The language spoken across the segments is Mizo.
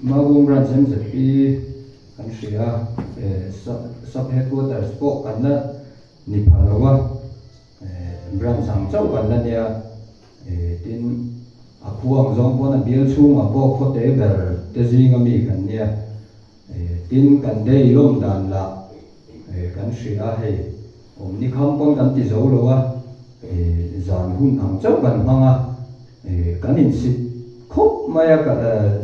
Maubung Branch MZP kan hria a, Sub Headquarters pawh kan la ni pha lo a, Branch ang chauh kan la nia. Tin, a khua ang zawng pawn a bial chhungah pawh khawte ber te zinga mi kan nia. Tin, kan day lawm dan lah kan hria a, hei awm ni kham pawn kan ti zo lo a, zan hun ang chauh kan hmang a, kan insit khawp mai a,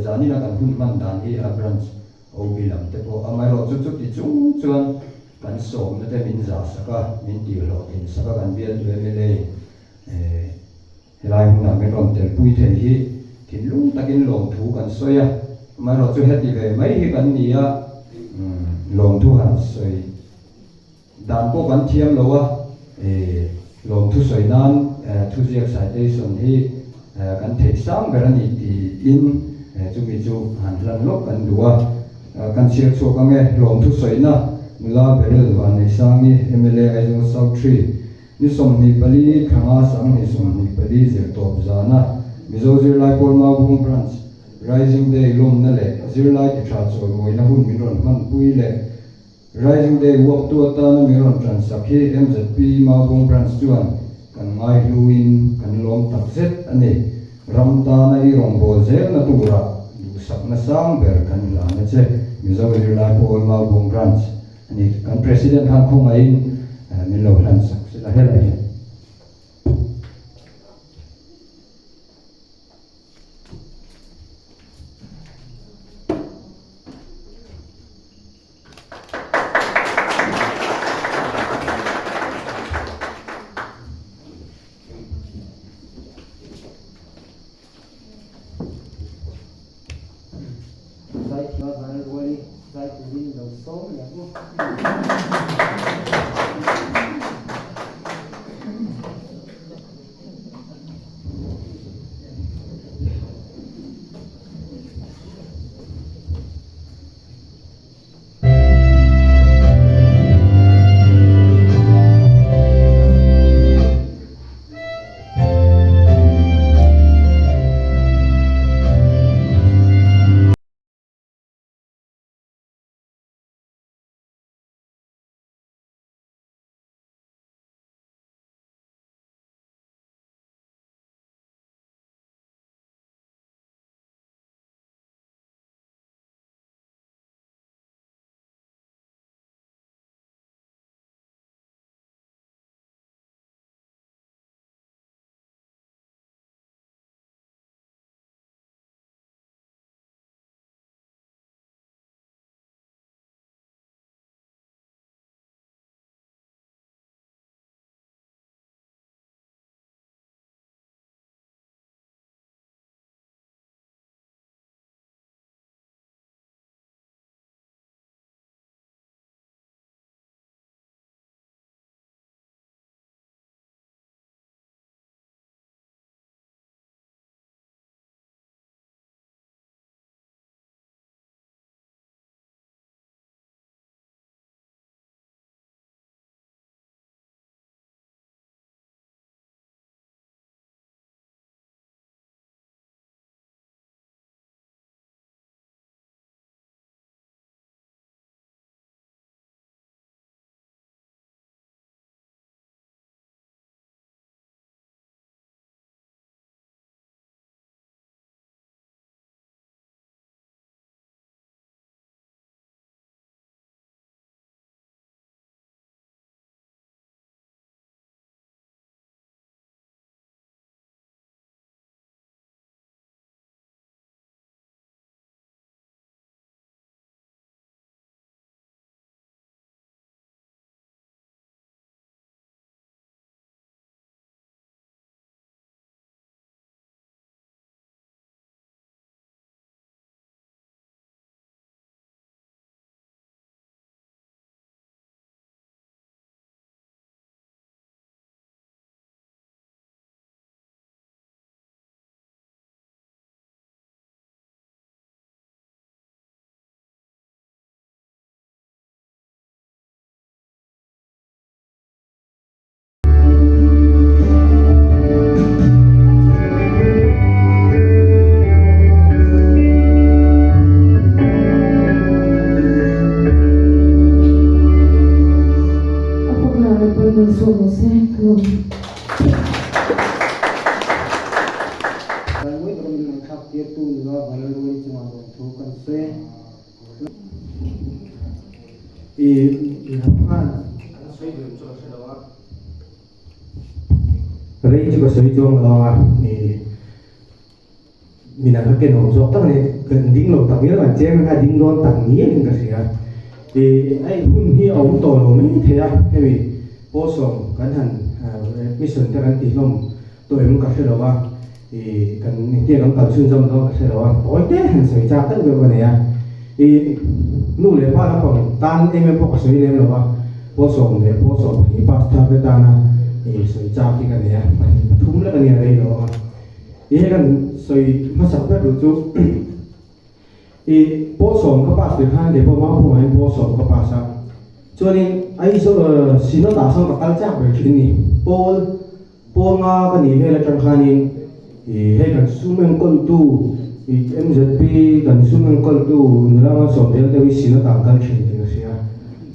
zanina kan hun hman dan hi a branch OB lam te pawh amaherawh chu chuti chung chuan kan sawmna te min zah sak a, min tihhlawhtlin sak a kan bialtu mla in. Helai hmunah min rawn telpui thei hi thinlung takin lawmthu kan sawi a, amaherawh chu heti ve mai hi kan ni a, lawmthu han sawi dan pawh kan thiam lo a, lawmthu sawi nan thuziak citation hi kan theih sang ber a ni tiin chumi chu han hlan lawk kan duh a, kan chhiar chhuak ang e, lawmthu sawina nula Beryl Vanneihsangi mla Aizawl South Tree. Ni 24 thanga 2024 zirtawp zana Mizo Zirlai Pawl Maubung Branch Rising Day lawmna leh zirlai titha chawimawina hun min rawn hmanpui leh Rising Day uaptu atana min rawn tansak hi MZP Maubung Branch chuan kan ngaihluin kan lawm takzet a ni. Ram tana i rawngbâwl zelna turah duhsakna sang ber kan hlan a che, Mizo Zirlai Pawl Maubung Branch. A ni, kan President khan khawngaihin min lo hlan sak sila helai hian. Zaithiam a van rual i zai turin lo sawm leh ang u. Vanlalruali chungah lawmthu kan sawi e. I lam khan an sawi duh em chu ka hre lo a. Rei chu ka sawi chuang lo a, i midang kha kenawm zawk tak a ni. Kan ding lo tak ngial kan chairman kha a ding dawn tak ngialin ka hria. I hei hun hi a awm tawh lo mai thei a, hemi pawlsawm kan han admission te kan ti hlawm tawh em ka hre lo a, i kan engtiang kan kal chhunzawm dawn ka hre lo a, tawi te han sawi chak deuh deuh ka nei a. I nu leh pa lampang tan em em pawh ka sawi lem lo a, pawlsawm leh pawlsawm pahnih pass thar te tana i sawi chak hi ka nei a, pahnih pathum lek a nia rei lo ang a. I hei kan sawi hmasak ber duh chu i pawlsawm ka pass tir khan kei pawh Mauphungah hian pawlsawm ka pass a, chuanin Aizawl Synod ah sawn ka kal chak ber thin a ni. Pawl pawl nga ka nih vel atang khanin i hei kan sum enkawltu i MZP kan sum enkawltu nula malsawm zel deuh hi Synod ah an kal thin tih ka hria.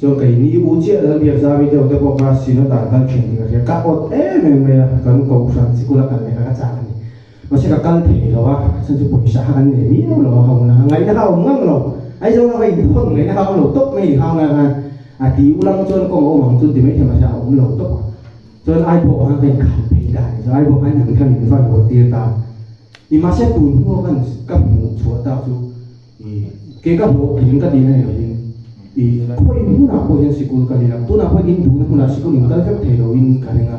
Chuan kei ni u chiah Lalbiak Zami deuh te pawh kha Synod ah an kal thin tih ka hria. Ka awt em em mai a, kan kohhran sikul a kal leh kha ka chak a ni. Mahse ka kal thei lo a, a chhan chu pawisa kha kan nei miau lo a, ka awm la, ngaihna kha a awm ngang lo. Aizawl a va inthawn ngaihna kha a awm lo tawp mai inhau lai khan a ti ulang chuan kawng a awm ang chu ti maithei mahse a awm lo tawp a. Chuan Aibawk khan ka inkhalh phei ta a ni. Chuan Aibawk khan in kha min va luah tir ta a. I mahse tun hnu a kan ka hmuh chhuah tak chu i ke ka hlawhtling ka tihna ni lovin i khawi hmunah pawh hian sikul ka ni a, tunah pawh in duhna hmunah sikul in kal vek thei loin ka ring a,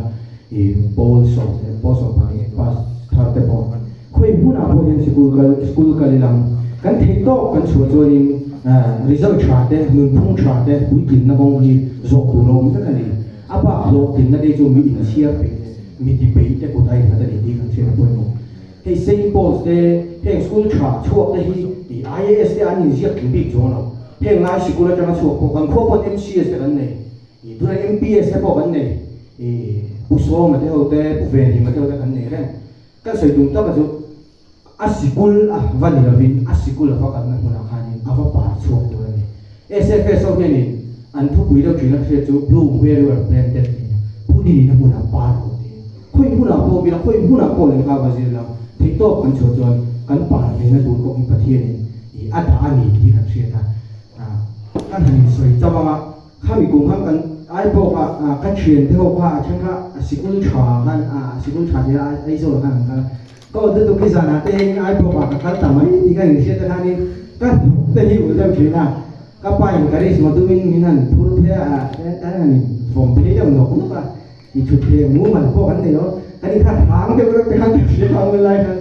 i pawl sawm leh pawl 12 pass thar te pawh khawi hmunah pawh hian sikul kal school kal ilang kan theih tawk kan chhuah chuanin result tha te nunphung tha te puitlinna kawng hi zawh tur a awm vek a ni. A bak hlawhtlinna te chu mi inchhiar peih leh mi ti peih te kut a innghat a ni tih kan hriat a pawimawh. Hei Saint Paul's te heng school tha chhuak te hi i IAS te an inziak tling bik chuang lo. Heng lai sikul atanga chhuak pawh kan khua pawn MCS te kan nei, i tunah MPS te pawh kan nei, i Pu Sawma te ho te, Pu Venhima te ho te kan nei reng. Kan sawi tum taka chu a sikul a va ni lovin a sikul a va kalna hmunah khanin a va par chhuak tur a ni. SFS ho hianin an thupui deuh thin a hriat chu Bloom where you are planted tih a ni. Phun i nihna hmunah par rawh tih a ni. Khawi hmunah pawh mila khawi hmunah pawh lehkha va zir la, theihtawp kan chhuah chuan kan par vena tur pawh hi Pathianin i a dah a ni tih kan hriat a. Kan han insawi chauh ang a, khami kum khan kan Aibawk ah ka thian te ho kha a then kha sikul tha khan sikul tha tia Aizawl ah khan an kal a. Ka aw lutuk hi zanah te hianin Aibawk ah ka kal ta mai tih ka inhriat te khanin ka hnuk te hi ulh deuh thin a. Ka pa in karisma dumin min han phur phei a, kan han invawm phei deuh nawk nawk a. I thut thei ang mumal pawh kan nei lo, kan inkhat hang deuh reuh te khan ka hria ang lai khan.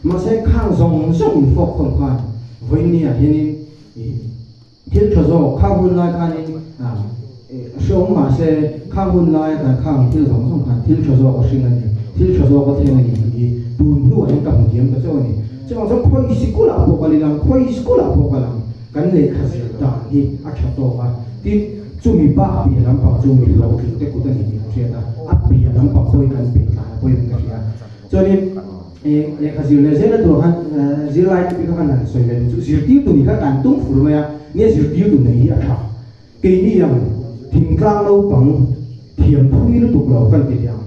Mahse khang zawng zawng in fawk khawm khan vawiin ah hianin i thil tha zawk khang hun lai khanin hreawm mahse khang hun lai atan khang thil zawng zawng khan thil tha zawk a hring a ni, thil tha zawk a thleng a ni tih hi tun hnuah hian ka hmu thiam ta chauh a ni. Chuvang chuan khawi sikul ah pawh kal ila, khawi school ah pawh kal ang kan lehkha zir dan hi a tha tawk a, tin chumi bak piah lampang chu mi hlawhtling te kut a ni tih kan hriat a, a piah lampang pawhin kan peih tlai a pawimawh ka hria. Chuanin lehkha zir leh zela tur khan zirlai te kha kan han sawi leh duh chu zirtirtu nih kha kan tum fur mai a, nia zirtirtu nei hi a tha. Keini ang thingtlang naupang thiam thui lutuk lo kan ti teh ang.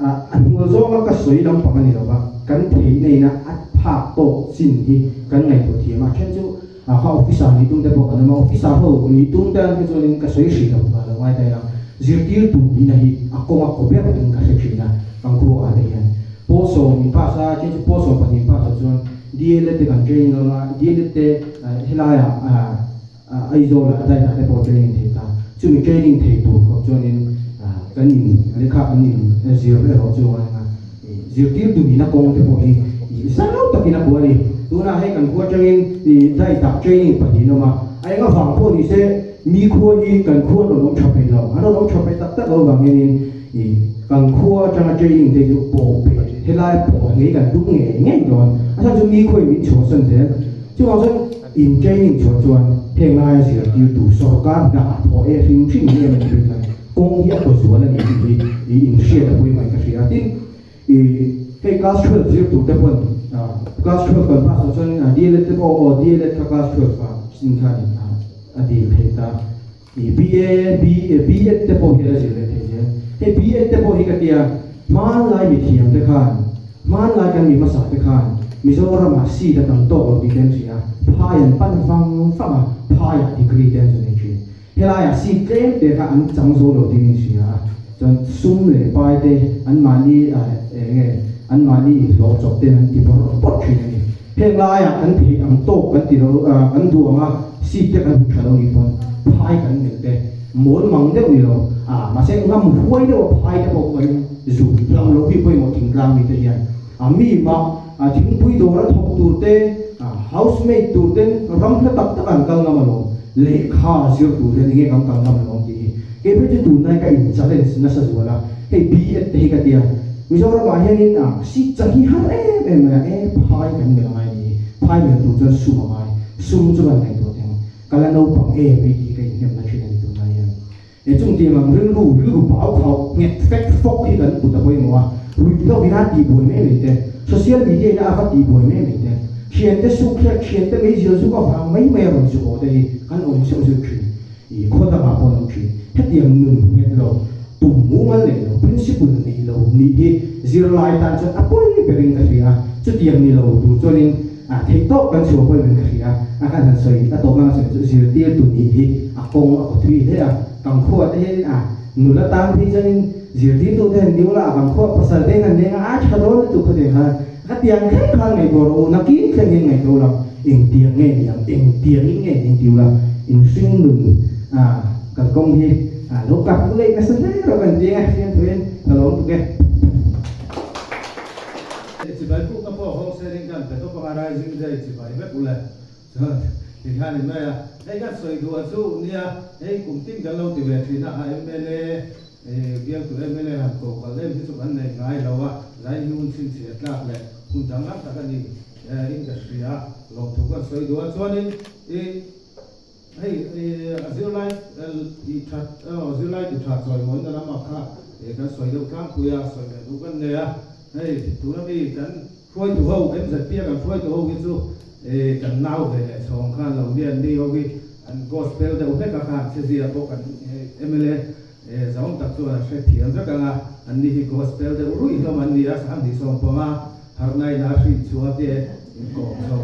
A hnual zawnga ka sawi lampang a ni lo va, kan theihneihna a phak tawk chin hi kan ngaihtuah thiam a, then chu a kha officer nih tum te pawh kan awm a, officer ho nih tum te ang hi chuanin ka sawi hrih lo ka lo ngai ta ila, zirtirtu nihna hi a kawng a kaw ber in ka hre thin a, kan khua ah te hian pawl 10 in pass a, then chu pawl 12 in pass ah chuan DLED te kan training anga, DLED te helai ah Aizawl ah dai dah te pawh training thei ta. Chumi training thei tur khawp chuanin kan in lehkha kan in zir erawh chu a eng a, zirtirtu nihna kawng te pawh hi zau takin a kuah a ni. Tunah hei kan khua atangin dai dah training pahnih an awm a, a eng avang pawh ni se mi khua hi kan khua an rawn awm tha peih lo, an rawn awm tha peih tak tak lo vang hianin kan khua atanga training te chu pawh peih helai pawh ngei kan tum ngei ngei dawn. A chhan chu mi khuain min chhuahsan zel. Chuvang chuan in training chhuah chuan heng laia zirtirtu sorkar hna a thawh e hrim hrim hi em a ni chuan kawng hi a kaw zual a ni tih hi i inhriat a pawimawh mai ka hria. Tin, i hei class 12 zir tur te pawn class 12 kan pass ah chuan DLED te pawh aw DLED kha class 12 ah sin khan a dil theih ta. I BA, B.Ed te pawh hi a la zir leh thei zel. Hei B.Ed te pawh hi ka tia, hmanlai mithiam te khan, hmanlai kan mi hmasa te khan Mizoramah seat a tam tawk lo tih te an hria a, phai an pan vang vang a, phaiah degree te an zu nei thin. Helaiah seat tlem te kha an chang zo lo tiin in hria a, chuan sum leh pai te anmahni eng nge anmahni inhlawh chawp ten an ti bawrh bawrh thin a ni. Heng laiah kan theih ang tawk kan ti lo kan duh ang a, seat te kan hmu tha lo nih pawn phai kan melh te mawl mang deuh ni lo a, mahse ngam huai deuh a phai te pawh kan zu hlau lo hi pawimawh thingtlang mite hian a mi mah A thingpui dawra thawk tur te, house maid tur ten ram hla tak tak an kal ngam alawm, lehkha zir tur hian enge kan kal ngam alawm tih hi kei phei chu tunlai ka in challenge nasa zual a, hei B.Ed te hi ka tia Mizoram ah hianin seat chang hi har em em mai a, e phai kan melh angai ni hi, phai melh tur chuan sum angai, sum chu kan ngaihtuah teng, ka la naupang em hei tih hi ka inhnemna thin a ni tunlai hian. He chung tiang ang rilru, rilru pau khauh, nghet fek fawk hi kan put a pawimawh a, ruih hlauh ina tihbuai mai mai te, social media ina a va tihbuai mai mai te, thiante suk hlek, thiante meizial zuk avang mai mai a rawn zuk awh te hi kan awm zeuh zeuh thin. I khaw dangah pawh an awm thin. Hetiang nun nghet lo, tum mumal nei lo, principle nei lo nih hi zirlai tan chuan a pawi berin ka hria a, chutiang ni lo tur chuanin A theih tawk kan chhuah pawhin ka hria a, kan han sawi a tawp nanga sawi chu zirtirtu nih hi a kawng a kaw thui hle a, kan khuah te hianin a nula tan phei chuanin zirtirtu te han ni ula a kan khuah pasal te hian han leng a, a tha dawn lutuk khawtiang khan ka tiang thleng khan ngaihtuah rawh u, nakin thleng hian ngaihtuah ula engtiang nge ni ang, engtiangin nge ni ang ti ula inhring nun a kalkawng hi a lo calculate nasa hle rawh kan ti ang e, fiamthuin ka lawm tuk e. Chibai pukna pawh hawng sharing kan pe tawp anga Rising Day chibai vek ule chuan ti khan in mai a, hei kan sawi duh a chu nia hei kum tin kan lo ti ve thin a, a mla bialtu mla han ko kal em hi chu kan nei ngai lo a, zai hi hun chhinchhiah tlak leh hun danglam tak a ni in ka hria lawmthu kan sawi duh a chuanin i hei a zirlai ti that zirlai ti tha chawimawina lamah kha kan sawi deuh tlangpui a, sawi leh duh kan nei a. Hei, tuna mi kan hruaitu ho, MZP a kan hruaitu ho hi chu kan nau ve leh chhawng khan lo hian mi ho hi an gospel deuh hlek a khan chezia pawh kan mla zawng tak chuan a hre thiam vek ang a, an ni hi gospel deuh ruih hlawm an ni a, 2015 harhna in a hrin chhuah te inkawm chho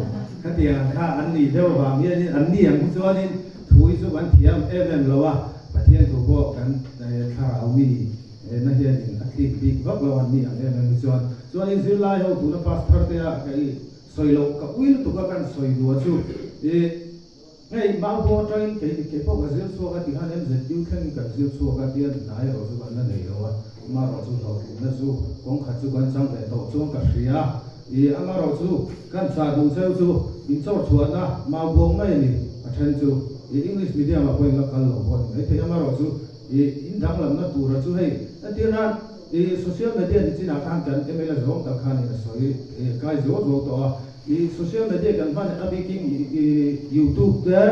khatiang kha an nih deuh avang hianin an ni ang hi chuanin thu hi chu kan thiam em em lo a, Pathian thu pawh kan thlarau mi Hena hianin a tlik bik vak lo an ni ang em em hi chuan. Chuanin zirlai ho tuna pass thar te a ka i sawi loh ka ui lutuk a kan sawi duh a chu i hei Maubo atangin kei kei pawh ka zir chhuak a ti khan MZU thlengin kan zir chhuak a tia hnai erawh chu kan la nei lo a amaherawh chu hlawhtlinna chu kawng khat chu kan chang ve tawh chuan ka hria i amaherawh chu kan chah duh cheu chu in chawr chhuahna Maubuang mai a ni a then chu i English medium ah pawh in la kal lo pawh a ni maithei amaherawh chu I in danglamna tura chu hei entir nan i social media ni chinah khan kan mla zawng tak khanin a sawi kai zuau zuau tawh a, i social media kan hman a bikin i youtube te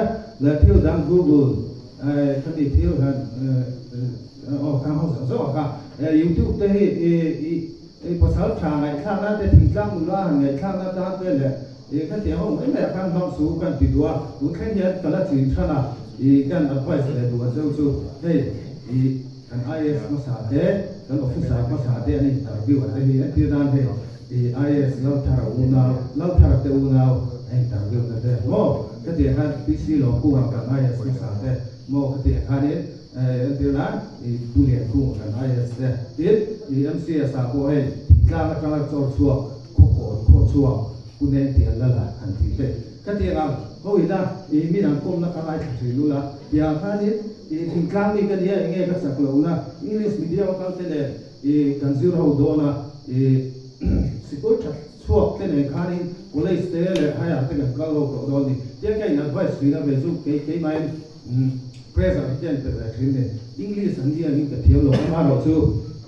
leh thil dang google khami thil han aw khang ho zawng zawng kha youtube te hi i i pasal tha ngaihthlakna te thingtlang nula han ngaihthlakna tan te leh i khatiang ho mai mai ah khan hmang su kan ti duh a, tun thleng hian ka la chin than a. I kan advice leh duh a cheu chu hei i kan IAS hmasa te kan officer hmasa te an interview a te hi entir nan hei i IAS Lalthara unau Lalthara te unau a interview na te maw khatiang khan PC Lawmkunga kan IAS hmasa te maw khatiang khanin entir nan i Pu Liankunga kan IAS te tin i MCS ah pawh hei thingtlang atanga chawr chhuak khawkawn khawchhuak Pu Nengtial Lala han tih te Khatiang ang ho ina i mi dang kawmna kha ngaithla thin ula, tiang khanin i thingtlang mi ka nia enge ka chak lohna English medium a kal te nen i kan zir ho dawn a, i sikul tha chhuak te nen khanin college te leh higher te kan kal ho tawh dawn ni. Tiang ka in advice thin a ve chu kei keimahin pressure hi chen pe ve thin ni. English an nia in ka thiam lo amaherawh chu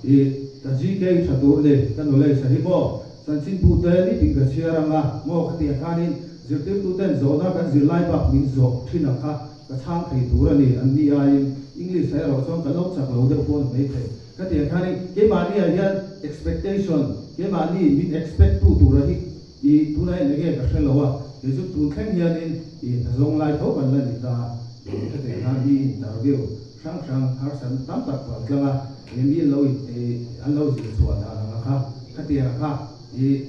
i ka GK tha tur ni ka knowledge a hi maw. Chanchinbu te nitin ka chhiar ang a, maw ka tih khanin zirtirtuten zawhna kan zirlai bak min zawh thin ang kha ka chhang thei tur a ni, an ni aiin English ah erawh chuan ka lo chak lo deuh pawh a ni maithei. Ka tih ang khanin keimahni ah hian expectation, keimahni min expect tu tura hi i tunah hian enge ka hre lo a, kei chu tun thleng hianin i hnazawng lai tho kan la ni ta a, ka tih ang khan i interview hrang hrang harsat tam tak pawh an tlang a, eng mi lo in an lo zir chhuah dan ang a kha, khatiang a kha i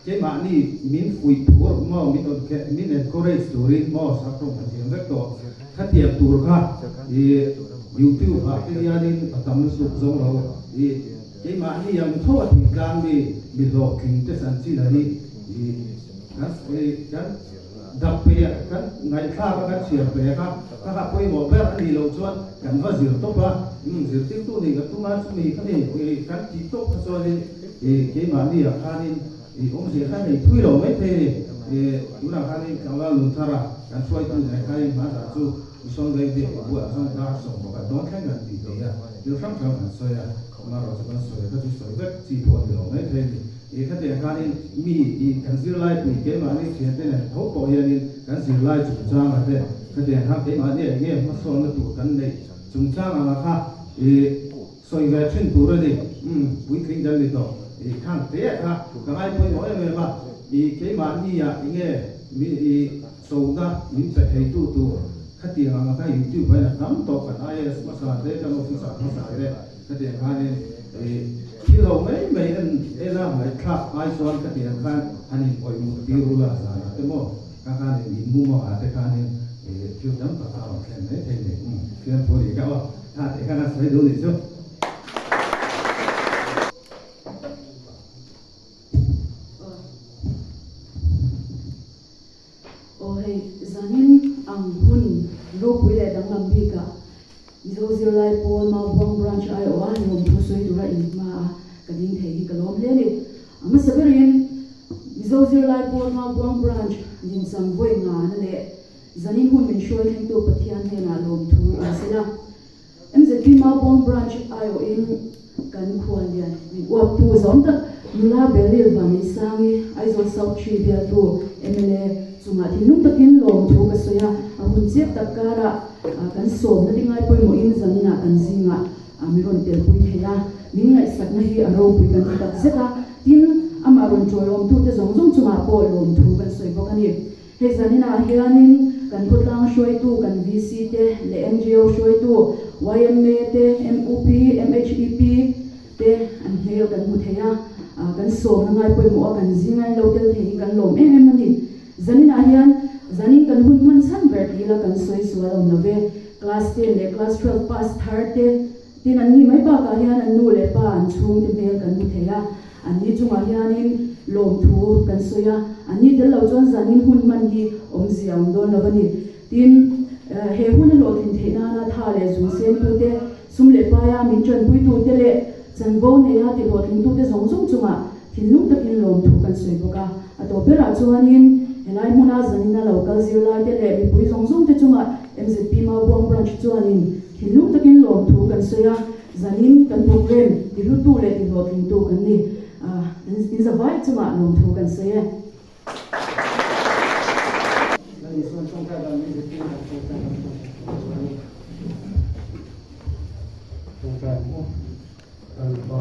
Keimahni min fuih phur maw, min min encourage turin maw sakrawng kan thiam vek tawh. Khatiang tur kha i YouTube ah te hianin a tam lutuk zawng lo. I keimahni ang tho a thingtlang mi mi hlawhtling te chanchin a hi i kan i kan dap peih a, kan ngaihthlak a kan chhiar peih a kha kha kha pawimawh ber a nih loh chuan kan va zir tawp a. Umm zirtirtu nih kan tum a chumi kha ni i kan tih tawp kha chuanin i keimahni ah khanin i awmzia kha nei thui lo mai thei a ni. I tunah khanin tlangval nun thar a kan hruaitu nen khanin hmanzah chu Mission Veng biak in bulah chuan dar sawm pakhat dawn thleng kan tih thei a, thil hrang hrang kan sawi a, amaherawh chu kan sawi kha chu sawi vek chi pawh a ni lo mai thei a ni. I khatiang khanin mi i kan zirlai pui keimahni thiante nen tho pawh hianin kan zirlai chungchanga te khatiang khan keimahni eng nge hmasawnna tur kan neih chungchang anga kha i sawi ve thin tur a ni. Umm puitling kan ni tawh. I khang te kha ka ngai pawimawh em em a, i keimahni ah enge mi i Chona min pe theitu tur khatiang anga kha YouTube ah hian a tam tawh kan IAS hmasa te kan officer hmasa te khatiang khanin ih thil ho mai mai en en a ngaihthlak ai chuan khatiang khan han in awih mut tir ula zanah te maw kha khanin in mu mawh ah te khanin ih thil tam tak a rawn thlen mai thei ni umm fiam thu a nih kha aw tha teh khan a sawi duh nih chu. Aw hei, zanin ang hun ropui leh danglam bikah Mizo zirlai pawl Maubuang Branch aiawha lawmthu sawi tura inhma a ka ding thei hi ka lawm hle a ni. A hmasa berin Mizo zirlai pawl Maubuang Branch dincham vawi ngana leh zanin hun min hruai thlengtu Pathian hnenah lawmthu awm sela. MZP Maubuang Branch aiawhin kan khuallian min uaptu zawm tak nula Beryl Vaneisangi, Aizawl South Tree bialtu mla chungah thinlung takin lawmthu ka sawi a, a hun chiap tak karah kan sawmna te ngai pawimawhin zaninah kan zingah min rawn telpui thei a, min ngaihsakna hi a ropui kan ti tak zet a, tin amah rawn ṭawiawmtute zawng zawng chungah pawh lawmthu kan sawi bawk a ni. Hei zaninah hianin kan khawtlang hruaitu kan VC te leh ngo hruaitu yma te, mup, MHEP te an hmel kan hmu thei a, kan sawmna ngai pawimawh a kan zinga in lo tel thei hi kan lawm em em a ni. Zaninah hian zanin kan hun hman chhan ber tih ila kan sawi sual awm lo ve. Class 10 leh class 12 pass thar te Tin, an ni mai bakah hian an nu leh pa an chhungte hmel kan hmu thei a, an ni chungah hianin lawmthu kan sawi a, an ni tel lo chuan zanin hun hman hi awmzia a awm dawn lo a ni. Tin, he hun a hlawhtlin theih nana tha leh zung sentute, sum leh paia min tanpuitute leh chanvo neia tihlawhtlingtute zawng zawng chungah thinlung takin lawmthu kan sawi bawk a. A tawp berah chuanin helai hmuna zanina lo kal zirlaite leh mipui zawng zawngte chungah MZP Maubuang Branch chuanin Thinlung takin lawmthu kan sawi a, zanin kan program tihlutu leh tihlawhtlingtu kan ni. In zavai chungah lawmthu kan sawi e. Lal Isuan tawngtai dan min zirtir kan tawngtai kan tawngtai tur a ni. Tawngtai ang u. Kan Pa.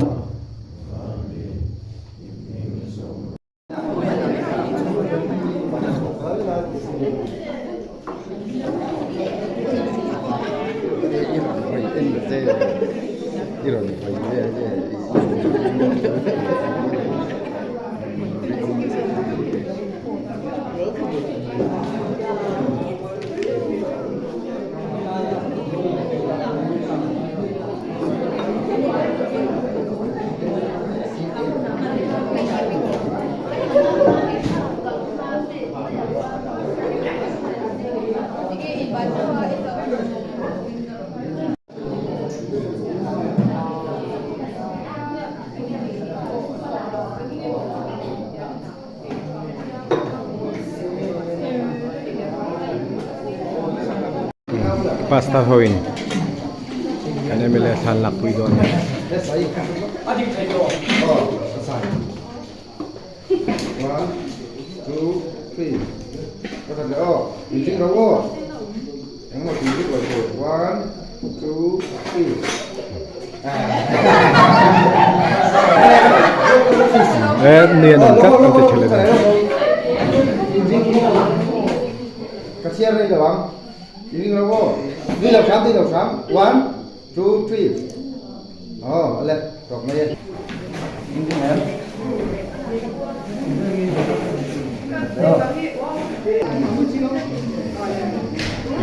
Pastor ho in kan mla thlan lak pui dawn a ni. E ni an awm tlat an ti tha leh dawn. Ka chhiar rei lo ang. I ring lo aw. Nui lo hram, nui lo hram. One, two, three. Aw, a le, tawk mai e.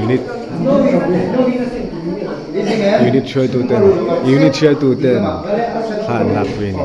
Unit Unit hruaitu ten Unit hruaitu ten thla an lak pui a ni.